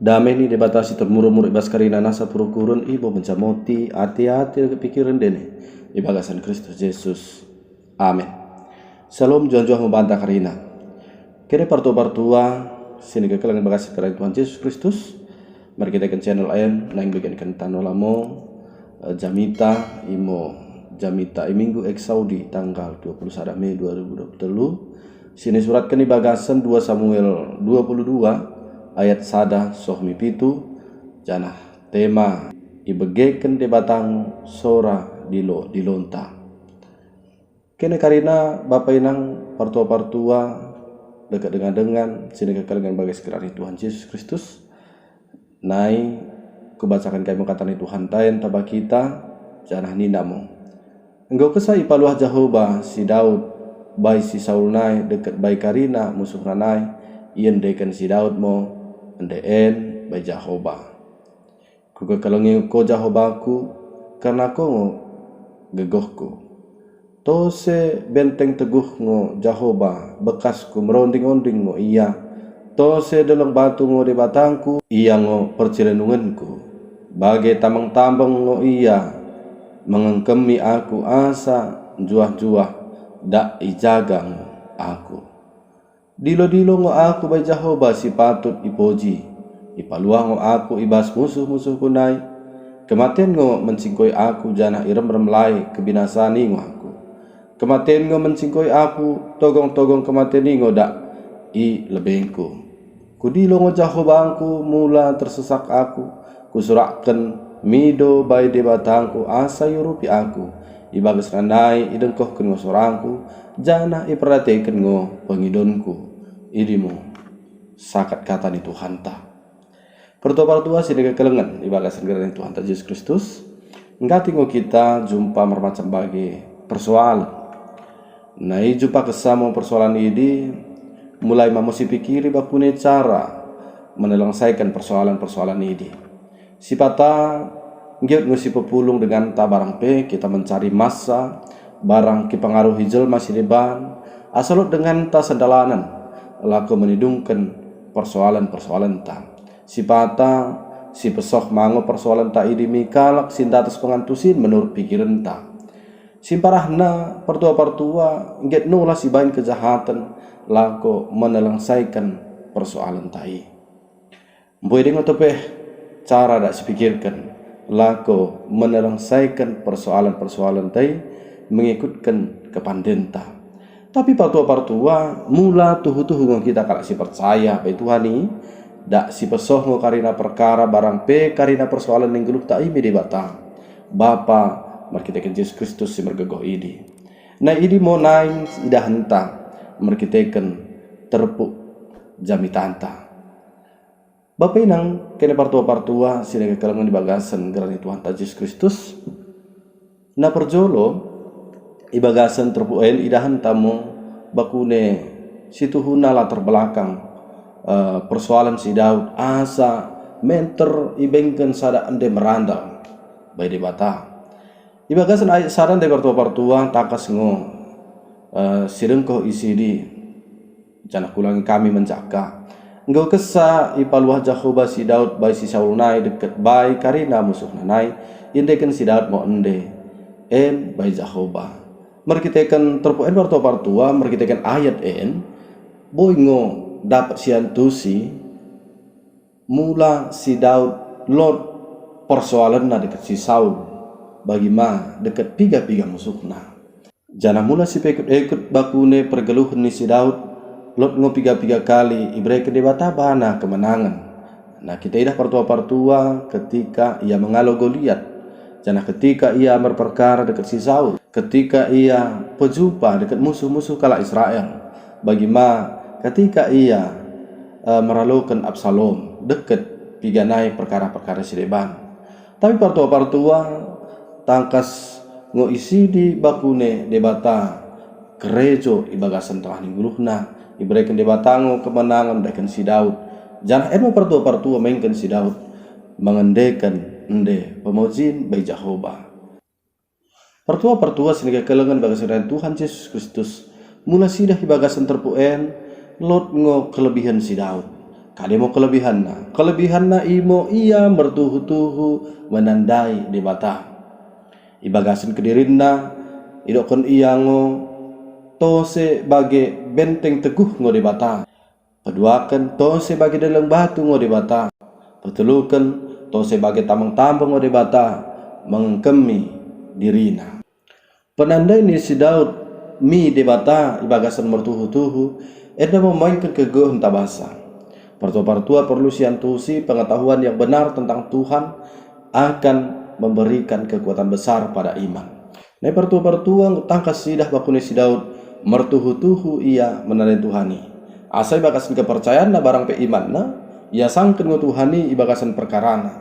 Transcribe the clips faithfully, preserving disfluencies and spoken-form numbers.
Dame ni Debata si termurmur i bas karina nasa perukuren i mo mencamoti ate-ate dekket pikiren ndene i bagasen Kristus Jesus. Amen. Salom, njuah-njuah mo banta karina. Kene partua-partua sinikekelengen i bagasen gerar Tuhan Jesus Kristus, merkiteken channel en naing begenken tano lamo, eh, jamita, imo jamita i minggu Exaudi tanggal dua puluh sada Mei dua ribu dua puluh tellu, sinisuratken i bagasen dua Samuel dua puluh dua ayat sada soh mi pitu, janah tema: Ibegeken Debata ngo sora dilo-dilonta. Kene karina bapa inang partua-partua dekket dengan-dengan sinikekelengen i bagasen gerar ni Tuhan Jesus Kristus, nai kubacaken kami mo kata ni Tuhanta en taba kita, janah nina mo: Enggo kessa ipaluah Jahoba si Daud bai si Saul nai dekket bai karina musuhna nai, iendeken si Daud mo ende en bai Jahoba. Kukekelengi ko Jahobaku, kerna ko ngo gegohku. Tose benteng teguh ngo Jahoba, bekkasku, meronding-onding ngo ia. Tose delleng batu ngo Debatangku, ia ngo percilenungenku. Bage tambeng-tambeng ngo ia mengengkemi aku asa njuah-njuah, dak ijaga ngo aku. Dilo-dilo ngo aku bai Jahoba si patut ipoji. Ipaluah ngo aku i bas musuh-musuhku nai. Kematen ngo mencingkoi aku, janah iremrem lae kebinasaen i ngo aku. Kematen ngo mencingkoi aku, togong-togong kematen i ngo dak i lebbengku. Kudilo ngo Jahobangku mula tersesak aku, kusurakken mido bai Debatangku asa iurupi aku. I bagesna nai idengkohken ngo sorangku, janah iperdiateken ngo pengidonku. Idi mo sakat kata ni Tuhanta. Partua-partua sinikekelengen i bagasen gerar ni Tuhanta Jesus Kristus, nggati ngo kita jumpa mermacam bage persoalen. Nai jumpa kessa mo persoalen idi, mulai ma mo sipikiri bakune cara menelengsaiken persoalen-persoalen idi. Sipata nggeut ngo sipepulung denganta barang pe kita mencari massa, barang kipengaruhi jelma sideban, asa lot denganta sendalanen lako menidungken persoalen-persoalenta. Sipata sipesoh ma ngo persoalenta idi mi kalak si ndates pengantusin menurut pikirenta. Simparahna partua-partua nggeut nola sibain kejahaten lako menelengsaiken persoalenta i. Mbue deng oto pe cara dak sipikirken lako menelengsaiken persoalen-persoalenta i mengikutken kepandenta. Tapi partua-partua, mula tuhu-tuhu ngo kita kalak si percaya bai Tuhan i, dak sipesoh ngo karina perkara barang pe karina persoalen ni nggeluhta i mi Debata Bapa merkiteken Jesus Kristus si mergegoh idi. Nai idi mo naing idahenta merkiteken terpuk jamitanta. Bapa inang kene partua-partua sinikekelengen i bagasen gerar ni Tuhanta Jesus Kristus. Na perjolo, i bagasen terpuk en idahenta mo bakune situhuna latar belakang, eh, persoalen si Daud asa menter ibengken sada ende merandal bai Debata. I bagasen ayat sada ndai partua-partua tangkas ngo, eh, sidengkoh isidi. Janah kuulangi kami menjaka. Enggo kessa ipaluah Jahoba si Daud bai si Saul nai dekket bai karina musuhna nai, iendeken si Daud mo ende en bai Jahoba. Merkiteken terpuk en partua-partua, merkiteken ayat en, boi ngo dapet siantusi mula si Daud lot persoalenna dekket si Saul, bagi ma dekket piga-piga musuhna. Janah mula sipeekut-ekut bakune pergeluhen ni si Daud, lot ngo piga-piga kali ibereken Debata bana kemenangen. Nah, kita idah partua-partua ketika ia mengalo Goliat, janah ketika ia merperkara dekket si Saul, ketika ia pejumpa dekket musuh-musuh kalak Israel, bagi ma ketika ia, eh, meraloken Absalom dekket piga nai perkara-perkara sideban. Tapi partua-partua, tangkas ngo isidi bakune Debata kerejo i bagasen tengah ni nggeluhna, ibereken Debata ngo kemenangen mendahiken si Daud. Janah en mo partua-partua mengken si Daud mengendeken ende pemojin bai Jahoba. Partua-partua sinikekelengen i bagasen Tuhan Jesus Kristus, mula siidah i bagasen terpuk en, lot ngo kelebihen si Daud. Kade mo kelebihenna? Kelebihenna imo ia mertuhu-tuhu menandai Debata. Ibagasen kedirinna, idokken ia ngo tose bage benteng teguh ngo Debata. Peduaken, tose bage delleng batu ngo Debata. Peteluken, tose bage tambeng-tambeng ngo Debata mengengkemi dirina. Penandai ni si Daud mi Debata ibagasen mertuhu-tuhu, enda memaingken kegegohen tabasa. Partua-partua perlu siantusi pengetahuan yang benar tentang Tuhan akan memberikan kekuatan besar pada iman. Nai partua-partua, enggo tangkas siidah bakune si Daud mertuhu-tuhu ia menandai Tuhan i. Asa ibagasen kepercayaenna barang pe imanna, iasangken ngo Tuhan i ibagasen perkarana.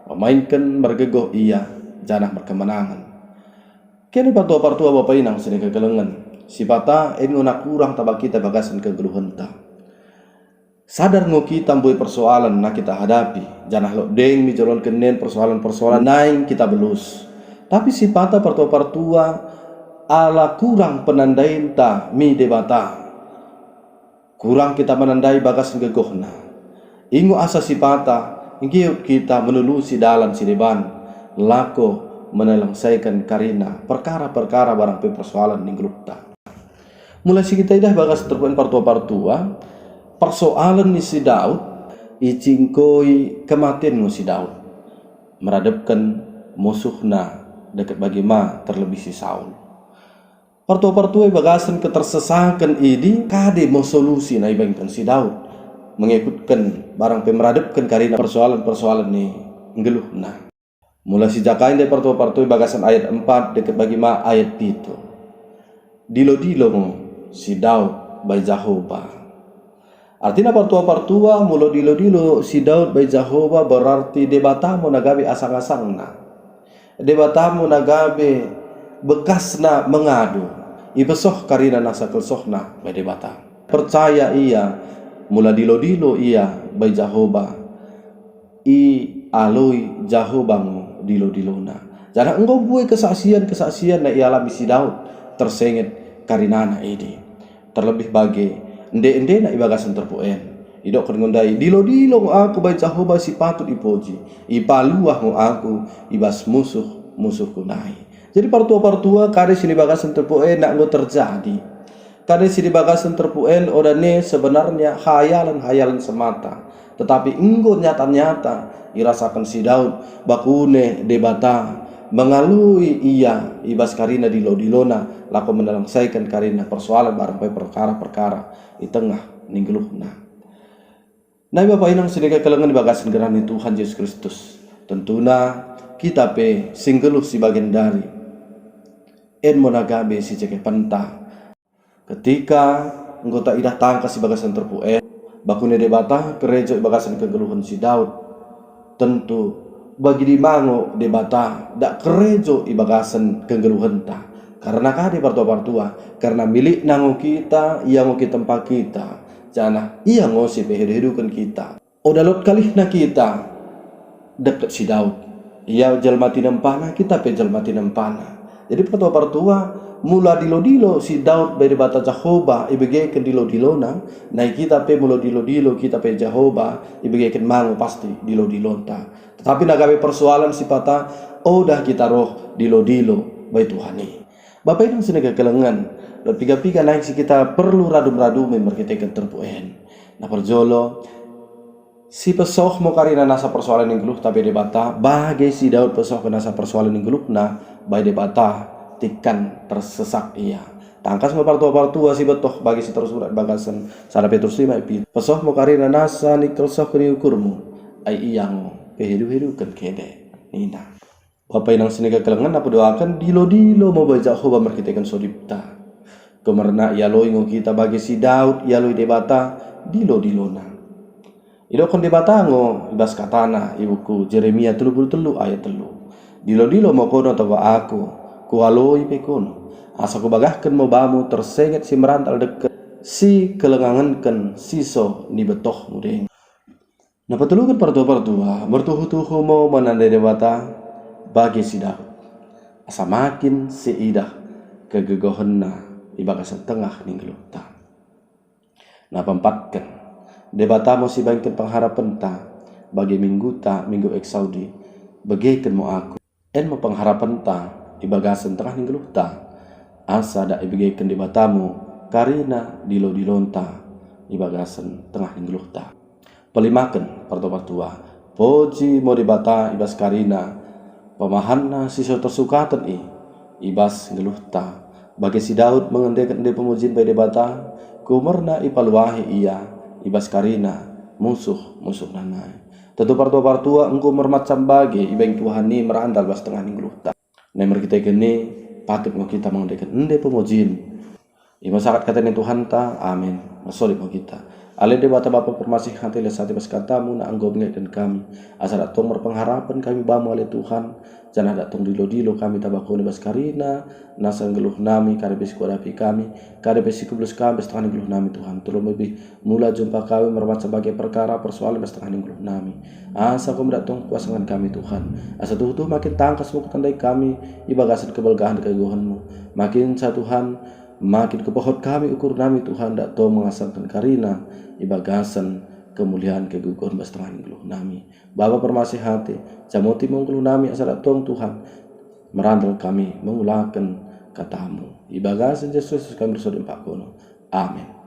Memaingken mergegoh ia, janah merkemenangen. Kene partua-partua bapa inang sinikekelengen, sipata en ngo nakurang taba kita ibagasen kenggeluhenta. Sadar ngo kita mbue persoalen na kita hadapi, janah lot deng mi jaloken en persoalen-persoalen naing kita belus. Tapi sipata partua-partua ala kurang penandainta mi Debata. Kurang kita menandai bagas gegohna. Ingo asa sipata, nggeut kita menulusi dalan sideban, lako menelengsaiken karina perkara-perkara barang pe persoalen ni nggeluhta. Mula si kita idah bagas terpuk en partua-partua, persoalen ni si Daud, icingkoi kematen ngo si Daud. Meradepken musuhna dekket bagi ma terlebih si Saul. Partua-partua ibagasen ketersesaken idi, kade mo solusi na ibaingken si Daud mengekutken barang pe meradepken karina persoalen-persoalen ni nggeluhna. Mula sijakai ndai partua-partua ibagasen ayat empat dekket bagi ma ayat pitu. Dilo-dilo ngo si Daud bai Jahoba. Artina partua-partua, mula dilo-dilo si Daud bai Jahoba berarti Debata mo na gabe asang-asangna. Debata mo na gabe bekasna mengadu, ipesoh karina nasa kelsohna bai Debata. Percaya ia, mula dilo-dilo ia bai Jahoba, ialoi Jahoba ngo dilo-dilona. Janah enggo mbue kesaksian-kesaksian na ialami si Daud tersenget karinana idi. Terlebih bage ende-endena ibagasen terpuk en. Idokken ngo ndai, dilo-dilo ngo aku bai Jahoba si patut ipoji, ipaluah ngo aku ibas musuh-musuhku nai. Jadi partua-partua, kade sinibagasen terpuk en na enggo terjadi. Kade sinibagasen terpuk en oda ne sebenarnya hayalan-hayalan semata, tetapi enggo nyata-nyata irasaken si Daud bakune Debata mengaloi ia ibas karina dilo-dilona lako menelengsaiken karina persoalen barang pe perkara-perkara i tengah ni nggeluhna. Nai bapa inang sinikekelengen ibagasen gerar ni Tuhan Jesus Kristus, tentuna kita pe si nggeluh sibagendari en mo na gabe sicekepenta. Ketika enggo taidah tangkas ibagasen terpuk en, bakune Debata kerejo ibagasen kenggeluhen si Daud. Tentu, bagidi ma ngo Debata dak kerejo ibagasen kenggeluhenta. Karna kade partua-partua, karna milikna ngo kita, ia ngo kitempa kita, janah ia ngo sipehedu-heduken kita. Oda lot kalihna kita dekket si Daud. Ia jelma tinempana, kita pe jelma tinempana. Jadi partua-partua, mula dilo-dilo si Daud bai Debata Jahoba ibegeken dilo-dilona, nai kita pe mula dilo-dilo kita bai Jahoba ibegeken ma ngo pasti dilo-dilonta. Tetapi na gabe persoalen sipata, oda kita roh dilo-dilo bai Tuhan i. Bapa inang sinikekelengen, lot piga-piga naing si kita perlu radum-radumi merkiteken terpuk en. Na parjolo, sipesoh mo karina nasa persoalen ni nggeluhta bai Debata, bage si Daud pesohken nasa persoalen ni nggeluhna bai Debata tikan tersesak ia. Tangkas ngo partua-partua sibettoh bage si tersurat ibagasen sada Petrus lima ayat pitu. Pesoh mo karina nasa nikelsohken ni ukurmu, ai ia ngo pehedu-heduken kene, nina. Bapa inang sinikekelengen, na peduaken, dilo-dilo mo bai Jahoba merkiteken sodipta. Kumerna ialoi ngo kita bage si Daud ialoi Debata dilo-dilona. Idokken Debata ngo ibas katana i buku Jeremia tellu puluh tellu ayat tellu, "Dilo-dilo mo kono taba aku, kualoi pe kono, asa kubagahken mo bamu tersenget si merantal dekket, si kelengangenken siso ni bettohmu deng." Na petelluken partua-partua, mertuhu-tuhu mo menandai Debata bage si Daud, asa makin siidah kegegohenna ibagasen tengah ni nggeluhta. Na peempatken, Debata mo sibaingken pengharapenta bage mingguta, minggu Exaudi, begeken mo aku. En mo pengharapenta ibagasen tengah ni nggeluhta, asa dak ibegeken Debata mo karina dilo-dilonta ibagasen tengah ni nggeluhta. Pelimaken, partua-partua, poji mo Debata ibas karina pemahanna si so tersukaten i ibas nggeluhta. Bage si Daud mengendeken ende pemojin bai Debata, kumerna ipaluahi ia ibas karina musuh-musuhna nai. Tentu partua-partua enggo mermacam bage ibaing Tuhan i merandal bas tengah ni nggeluhta. Nai merkiteken i, patut ngo kita mengendeken ende pemojin. Imo sakat kata ni Tuhanta, amin. Mersolip mo kita. Ale Debata Bapa permasih ate, les ate bas katamu na enggo mengingetken kami, asa dak tong merpengharapen kami bamu ale Tuhan, janah dak tong dilo-dilo kami taba kone bas karina nasa nggeluh nami, kade pe si kuadapi kami, kade pe si kubeluh kami bas tengah ni nggeluh nami Tuhan. Tulung mo bih mula jumpa kami mermacam bage perkara persoalen bas tengah ni nggeluh nami. Asa komi dak tong kuasaken kami Tuhan, asa tuhu-tuhu makin tangkas mo kutandai kami ibagasen kebelgahen kegegohenmu. Makinsa Tuhan, makin kupohot kami ukur nami Tuhan dak tong mengasaken karina ibagasen kemulian kegegohen bas tengah ni nggeluh nami. Bapa permasih ate, jamoti mo nggeluh nami asa dak tong Tuhan merandal kami mengulaken katamu. Ibagasen Jesus Kristus kami mersodip mpak kono. Amin.